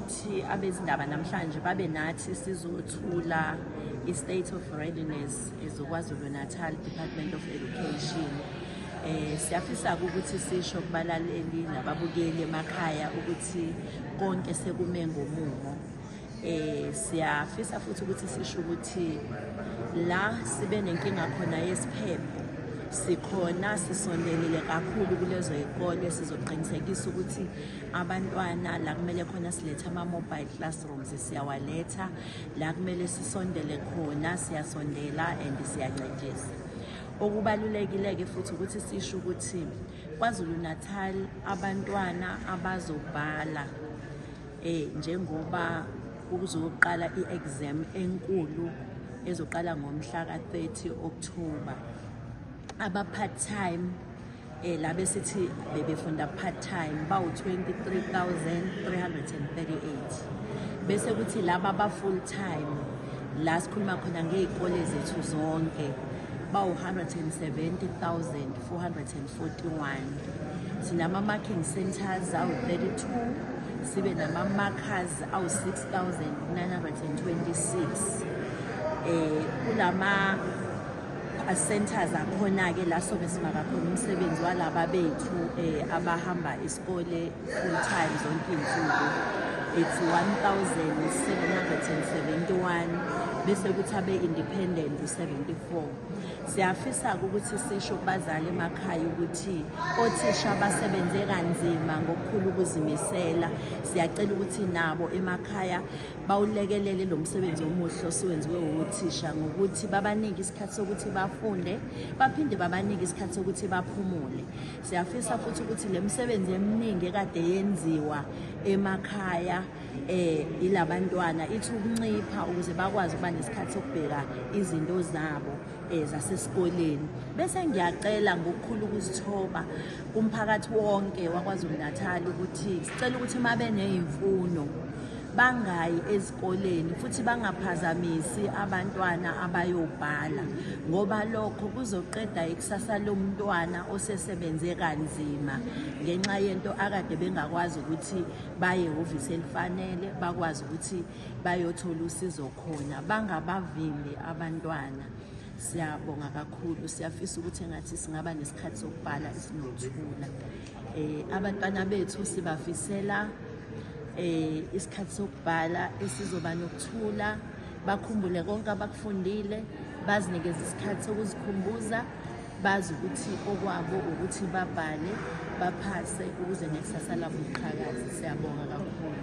ukuthi abezindaba namhlanje babe nathi sizothula i-state of readiness ezoKwaZulu-Natal Department of Education. Siyafisa ukuthi sisho kubalaleli nababukeli emakhaya ukuthi konke sekume ngomumo. Siyafisa futhi ukuthi sisho ukuthi la sibe nenkinga khona yesiphepho, sikhona, sisondelile kakhulu kulezo y'kole. Sizoqinisekisa ukuthi abantwana la kumele khona silethe ama-mobile classrooms, siyawaletha. La kumele sisondele khona, siyasondela and siyancedisa. Okubalulekile-ke futhi ukuthi sisho ukuthi KwaZulu Natal abantwana abazobhala, njengoba kuzoqala i-exam enkulu ezoqala ngomhla ka-30 October, aba part time, la besithi bebefunda part time, bawu 23,338, bese kuthi laba aba full time, la sikhuluma khona ngey'kole zethu zonke, bawu 170,441. Sinama-marking centers awu-32, sibe nama-markers awu-6926. Kulama centers akhona-ke la sobe simaka khona umsebenzi walaba bethu abahamba isikole full time zonke iy'nsuku, it's 1771, bese kuthi abe-independent u-74. Siyafisa-ke ukuthi sisho kubazali emakhaya ukuthi othisha basebenze kanzima ngokukhulu ukuzimisela. Siyacela ukuthi nabo emakhaya bawulekelele lo msebenzi omuhle osuwenziwe wothisha ngokuthi babanike isikhathi sokuthi bafunde, baphinde babanike isikhathi sokuthi baphumule. Siyafisa futhi ukuthi le misebenzi eminingi ekade yenziwa emakhaya ilabantwana ithi ukuncipha ukuze bakwazi ukuba nesikhathi sokubheka izinto zabo zasesikoleni. Bese ngiyacela ngokukhulu ukuzithoba kumphakathi wonke waKwaZulu Natal ukuthi sicela ukuthi uma beney'mfuno bangayi ezikoleni futhi bangaphazamisi abantwana abayobhala, ngoba lokho kuzoqeda ikusasa lomntwana osesebenze kanzima ngenxa yento akade bengakwazi ukuthi baye ehhovisi elifanele, bakwazi ukuthi bayothola usizo khona. Bangabavimbi abantwana. Siyabonga kakhulu. Siyafisa ukuthi engathi singaba nesikhathi sokubhala esinokuthula. Abantwana bethu sibafisela isikhathi sokubhala esizoba nokuthula, bakhumbule konke abakufundile, bazinikeze isikhathi sokuzikhumbuza, bazi ukuthi okwabo ukuthi babhale, baphase ukuze nekusasa labo liqhakaze. Siyabonga kakhulu.